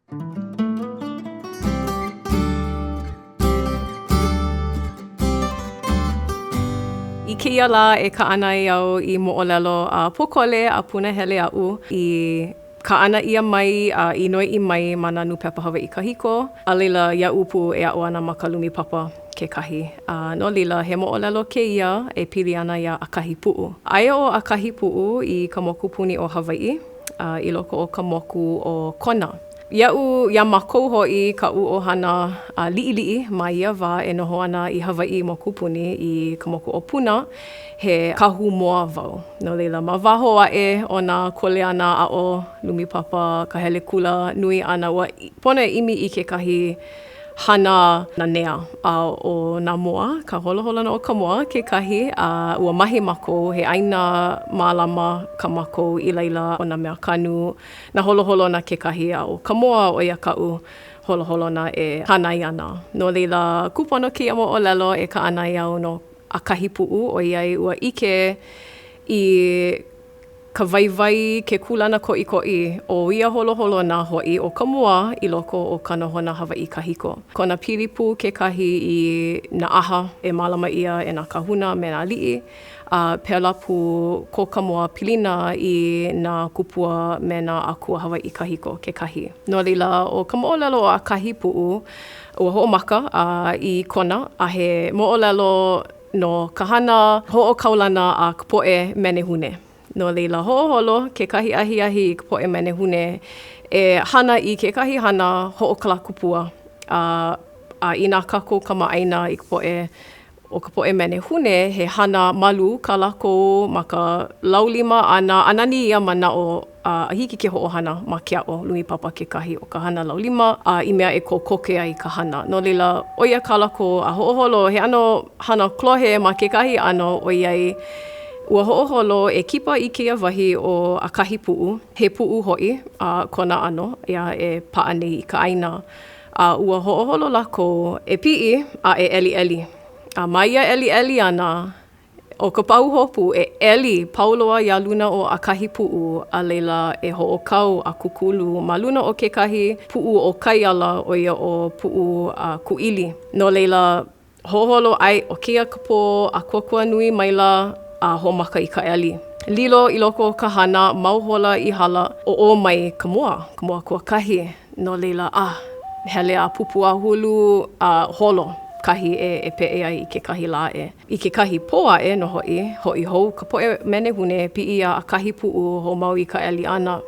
I kēia lā e kaʻana ai au i moʻolelo a pōkole a punahele aʻu i kaʻana ʻia mai a i noiʻi mai ma nā nūpepa Hawaiʻi kahiko, a laila iaʻu pū e aʻo ana ma ka lumi papa kekahi. A no laila, he moʻolelo kēia e pili ana iā ʻAkahipuʻu. Aia ʻo ʻAkahipuʻu i ka mokupuni ʻo Hawaiʻi, a i loko o ka moku ʻo Kona. Iaʻu, iā mākou hoʻi, kaʻu ʻohana a liʻiliʻi ma ia wā e noho ana i Hawaiʻi mokupuni i ka moku ʻo Puna, he kahu moa wau. No laila, ma waho aʻe o nā kuleana aʻo lumi papa, ka hele kula nui ʻana, ua pono e ʻimi i kekahi hana nanea. A ʻo nā moa, ka holoholona o ka moa kekahi, a ua mahi mākou, he ʻāina mālama kā mākou i laila o nā mea kanu, Nā holoholona kekahi a ʻo ka moa ʻo ia kaʻu holoholona e hānai ana. No laila, kūpono kēia moʻolelo e kaʻana ai au no ʻAkahipuʻu ʻoiai ua ʻike i ka waiwai, ke kūlana koʻikoʻi o ia holoholona hoʻi ʻo ka moa i loko o ka nohona Hawaiʻi kahiko. Kona pili pū kekahi i nā ʻaha e mālama ʻia e nā kāhuna me nā aliʻi. A pēlā pū ko ka moa pilina i nā kupua me nā akua Hawaiʻi kahiko kekahi. No laila, ʻo ka moʻolelo o ʻAkahipuʻu, ua hoʻomaka a i Kona, a he moʻolelo no ka hana hoʻokaulana a ka poʻe menehune. No laila, hoʻoholo kekahi ahiahi i ka poʻe menehune e hana i kekahi hana hoʻokalakupua, a a inā kākou kamaʻāina i ka poʻe ʻO ka poʻe menehune, he hana malū kā lākou ma ka laulima ʻana, a nani ia manaʻo a hiki ke hoʻohana ma ke aʻo lumi papa kekahi o ka hana laulima a i mea e kō koke ai ka hana. No laila, ʻo ia kā lākou a hoʻoholo, he ʻano hana klohe ma kekahi ʻano ʻoiai ua hoʻoholo e kipa i kēia wahi ʻo ʻAkahipuʻu, he puʻu hoʻi a kona ʻano ia e paʻa nei i ka ʻāina. A ua hoʻoholo lākou e piʻi a e ʻeliʻeli. A ma ia ʻeliʻeli ʻana, ʻo ka pahuhopu e ʻeli pau loa iā luna o ʻAkahipuʻu, a laila e hoʻokau a kūkulu ma luna o kekahi puʻu o kai ala, ʻo ia ʻo Puʻu a Kūʻili. No laila, Hoʻoholo ʻae ʻo kēia ka pō ʻākoakoa nui maila a hoʻomaka i ka ʻeli. Lilo i loko o ka hana mau hola i hala, ʻoʻō mai ka moa, ka moa kuakahi, no laila, ah, hele a pupuāhulu a holo kahi e, e peʻe ai i kekahi lā aʻe. I kekahi pō aʻe nō hoʻi, hoʻi hou ka poʻe menehune piʻi iā ʻAkahipuʻu hoʻomau i ka ʻeli ʻana.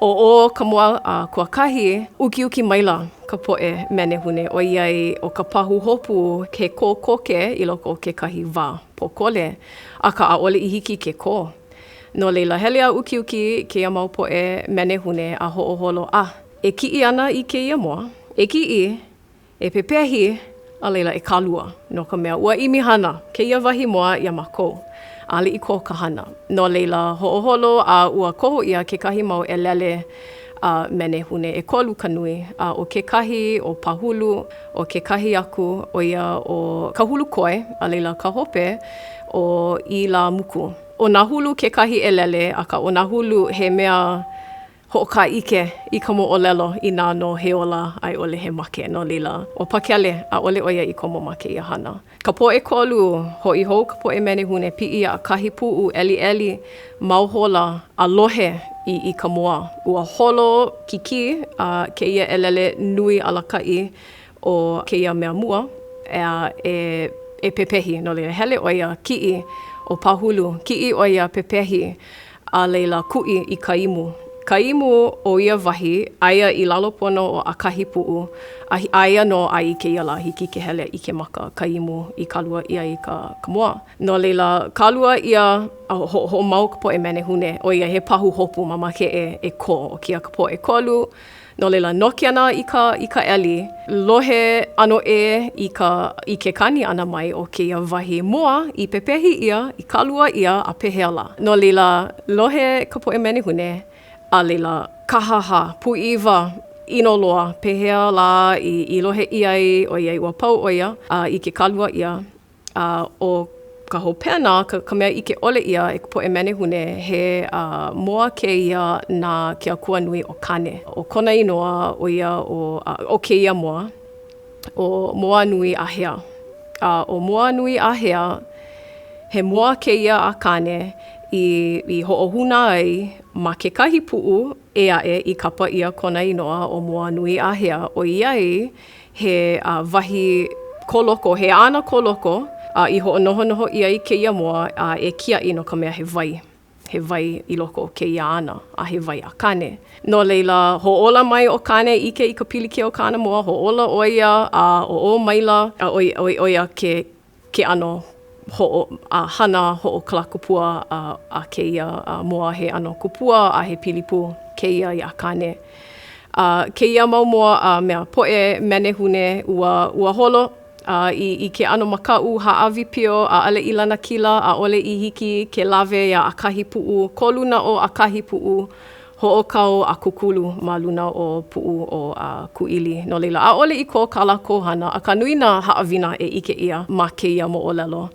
ʻOʻō ka moa a kuakahi, ukiuki maila ka poʻe menehune ʻoiai ʻo ka pahuhopu he kō koke i loko o kekahi wā pōkole, akā ʻaʻole i hiki ke kō. No laila, hele a ukiuki kēia mau poʻe menehune a hoʻoholo a e kiʻi ana i kēia moa, e kiʻi, E pepehi, a laila e kālua, no ka mea, ua ʻimi hana kēia wahi moa iā mākou, ʻaʻole i kō ka hana. No laila, hoʻoholo a ua koho ʻia kekahi mau ʻelele a menehune, ʻekolu ka nui, a ʻo kekahi ʻo Pahulu, ʻo kekahi aku ʻo ia ʻo Kahulukoe, a laila ka hope ʻo ʻĪlāmuku. ʻO Nahulu kekahi ʻelele, akā ʻo Nahulu he mea Hoʻokāʻike i ka moʻolelo inā nō he ola a i ʻole he make. No laila, ʻo Pakele, ʻaʻole ʻo ia i komo ma kēia hana. Ka pō ʻekolu, hoʻi hou ka poʻe menehune piʻi iā ʻAkahipuʻu, ʻeliʻeli, mau hola, a lohe i i ka moa. Ua holo kikī a kēia ʻelele nui alakaʻi o kēia mea mua, a e e pepehi. No laila, hele ʻo ia, kiʻi ʻo Pahulu, kiʻi ʻo ia, pepehi. A laila kuʻi i ka imu. Ka imu o ia wahi, aia i lalo pono o ʻAkahipuʻu, a aia nō a i kēia lā hiki ke hele a ʻike maka ka imu i kālua ʻia i ka ka moa. No laila, kālua ʻia a hoʻomau ka poʻe menehune, ʻoiai he pahuhopu mamake e e kō ʻo kēia ka pō ʻekolu, No laila, noke ana i ka i ka ʻeli, lohe ʻano ʻē i ka i ke kani ʻana mai o kēia wahi moa i pepehi ʻia, i kālua ʻia, a pehea lā. No laila, lohe ka poʻe menehune, a laila, kāhāhā, pūʻiwa, ʻino loa, pehea lā i i lohe ʻia ai ʻoiai ua pau ʻo ia, a i ke kālua ʻia, A ʻo ka hopena, ka, ka mea ʻike ʻole ʻia e ka poʻe menehune, he uh, moa kēia na ke akua nui ʻo Kāne. ʻO kona inoa ʻo ia ʻo, uh, ʻo kēia moa, ʻo Moanuiāhea. A ʻo Moanuiāhea, he moa kēia a Kāne i, i hoʻohūnā ai ma kekahi puʻu ʻē aʻe i kapa ʻia kona inoa ʻo Moanuiāhea, ʻoiai he uh, wahi ko loko, he ana ko loko, a i hoʻonohonoho ʻia i kēia moa a e kiaʻi no ka mea he wai, he wai i loko o kēia ana, a he wai a Kāne. No laila, hōʻola mai ʻo Kāne, ʻike i ka pilikia o kāna moa, hōʻola ʻo ia a ʻoʻō maila, a ʻo ʻo ia ke ke ʻano hoʻo a hana hoʻokalakupua a a kēia moa he ʻano kupua a he pili pū kēia iā Kāne. A kēia mau moa a mea poʻe menehune ua ua holo a i i ke ʻano makaʻu hāʻawi pio ʻaʻole i lanakila ʻaʻole i hiki ke lawe iā ʻAkahipuʻu ko luna o ʻAkahipuʻu hoʻokau a kūkulu ma luna o puʻu o Kūʻili. No laila, ʻaʻole i kō kā lākou hana, akā nui nā haʻawina e ʻike ʻia ma kēia moʻolelo.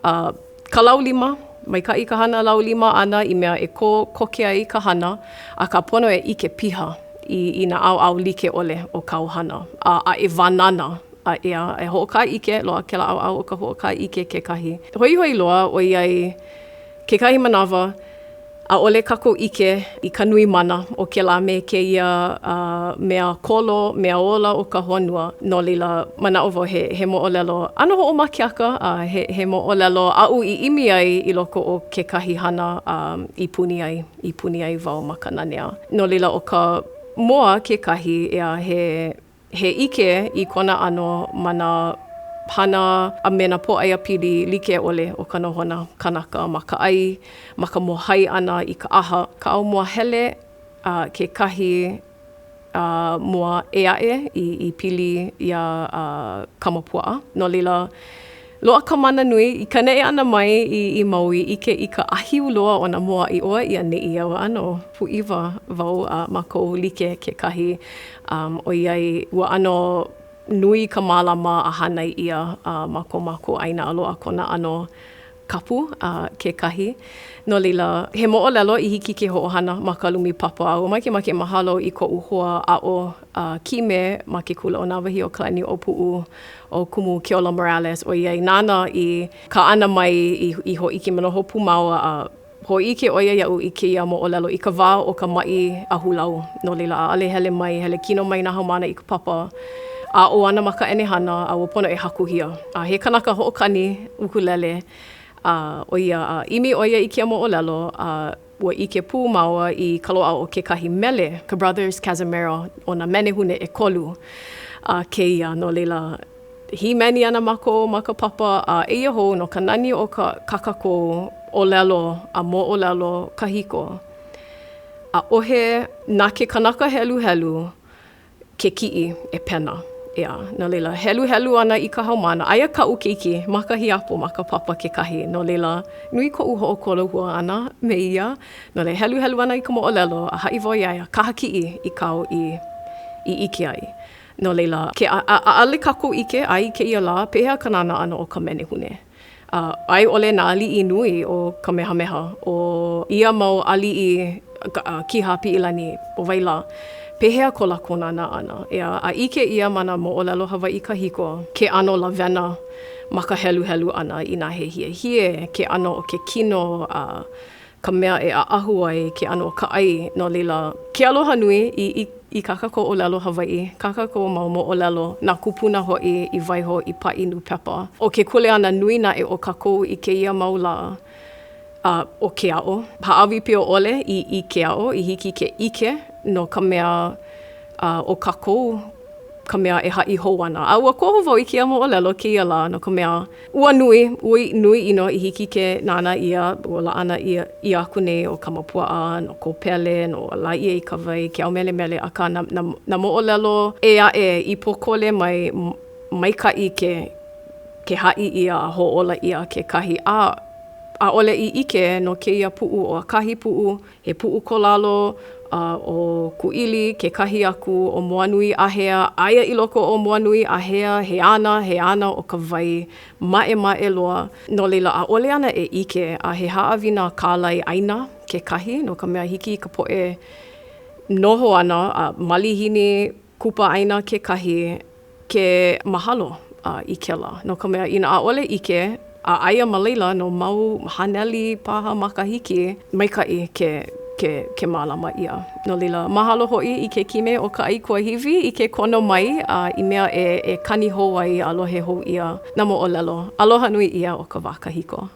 A ka laulima, maikaʻi ka hana laulima ʻana i mea e kō koke ai ka hana, akā pono e ʻike piha i i nā ʻaoʻao like ʻole o kāu hana, a a e wānana a ʻeā, e hoʻokaeʻike, loaʻa kēlā ʻaoʻao o ka hoʻokaeʻike kekahi. Hoihoi loa ʻoiai kekahi manawa, ʻAʻole kākou ʻike i ka nui mana o kēlā me kēia mea kolo, mea ola o ka honua. No laila, manaʻo wau he, he moʻolelo ʻano hoʻomākeʻaka, a he, he moʻolelo aʻu i ʻimi ai i loko o kekahi hana i puni ai, i puni ai wau ma ka nanea. No laila, ʻo ka moa kekahi, ʻeā, he He ʻike i kona ʻano ma nā hana a me nā pōʻaiapili like ʻole o ka nohona kanaka ma ka ʻai, ma ka mōhai ʻana i ka ʻaha, ka ʻau moa hele a kekahi moa ʻē aʻe i pili iā Kamapuaʻa. No laila, Loaʻa ka mana nui i ka neʻe ʻana mai i Maui, ʻike i ka ʻāhiu loa o nā moa i ʻō i ʻaneʻi a ua ʻano pūʻiwa wau a mākou like kekahi ʻoiai ua ʻano nui ka mālama a hānai ʻia ma ko mākou ʻāina a loaʻa kona ʻano kapu kekahi. No laila, he moʻolelo i hiki ke hoʻohana ma ka lumi papa a ua makemake e mahalo i koʻu hoa aʻo kime ma ke kula ʻo Nāwahīokalaniʻōpuʻu ʻo Kumu Keola Morales, ʻoiai nāna i kaʻana mai i, i hōʻike mai, noho pū māua a hōʻike ʻo ia iaʻu i kēia moʻolelo i ka wā o ka maʻi ahulau. No laila, ʻaʻole hele mai, hele kino mai nā haumāna i ka papa, aʻo ana ma ka ʻenehana a ua pono e hakuhia. A he kanaka hoʻokani ʻukulele a ʻo ia, a ʻimi ʻo ia i kēia moʻolelo, a Ua ʻike pū māua i ka loaʻa o kekahi mele, ka Brothers Cazimero, o nā menehune ʻekolu a kēia, no laila, hīmeni ana mākou ma ka papa, a eia hou no ka nani o ka kā kākou ʻōlelo a moʻolelo kahiko. ʻAʻohe na ke kanaka heluhelu ke kiʻi e pena. ʻEā, no laila, heluhelu ana i ka haumāna, aia kaʻu keiki ma ka hiapo ma ka papa kekahi, no laila, nui koʻu hoʻokolohua ʻana me ia, no laila, heluhelu ana i ka moʻolelo a haʻi wau iā ia, kahakiʻi i kāu i i ʻike ai. No laila, ke a, a, ʻaʻole kākou ʻike a i kēia lā, pehea ka nānā ʻana o ka menehune. A a i ʻole nā aliʻi nui o Kamehameha, ʻo ia mau aliʻi Kihaapiʻilani, ʻo wai lā, pehea ko lākou nānā ʻana? ʻEā, a ʻike ʻia ma nā moʻolelo Hawaiʻi kahiko ke ʻano lawena ma ka heluhelu ʻana inā he hiehie, ke ʻano o ke kino, a ka mea e ʻaʻahu ai ke ʻano o ka ʻai, no laila, ke aloha nui i, i, i kā kākou ʻōlelo Hawaiʻi, kā kākou mau moʻolelo, nā kūpuna hoʻi i waiho i paʻi nūpepa. ʻO ke kuleana nui naʻe o kākou i kēia mau lā, a ʻo ke aʻo, hāʻawi pio ʻole i, i ke aʻo i hiki ke ʻike no ka mea, a ʻo kākou ka mea e haʻi hou ana. A ua koho wau i kēia moʻolelo kēia lā no ka mea, ua nui, ua nui ʻino i hiki ke nānā ʻia, ua laʻana ʻia, ʻia aku nei ʻo Kamapuaʻa, no kō Pele, no Lāʻieikawai, Keaomelemele, akā nā, nā, nā moʻolelo ʻē aʻe i pōkole mai, maikaʻi ke, ke haʻi ʻia a hōʻola ʻia kekahi, a. ʻaʻole i ʻike no kēia puʻu ʻo kahi puʻu, he puʻu ko lalo, a ʻo Kūʻili kekahi aku ʻo Moanuiāhea, aia i loko o Moanuiāhea, he ana, he ana o ka wai maʻemaʻe loa. No laila, ʻaʻole ana e ʻike a he haʻawina kālai ʻāina kekahi, no ka mea hiki i ka poʻe noho ana a malihini kupa ʻāina kekahi ke mahalo i kēlā, no ka mea, inā ʻaʻole ʻike a aia ma laila no mau haneli paha makahiki, maikaʻi ke, ke, ke mālama ʻia. No laila, mahalo hoʻi i ke kime o ka ʻAi Kuahiwi i ke kono mai a i mea e, e kani hou ai a lohe hou ʻia nā moʻolelo aloha nui ʻia o ka wā kahiko.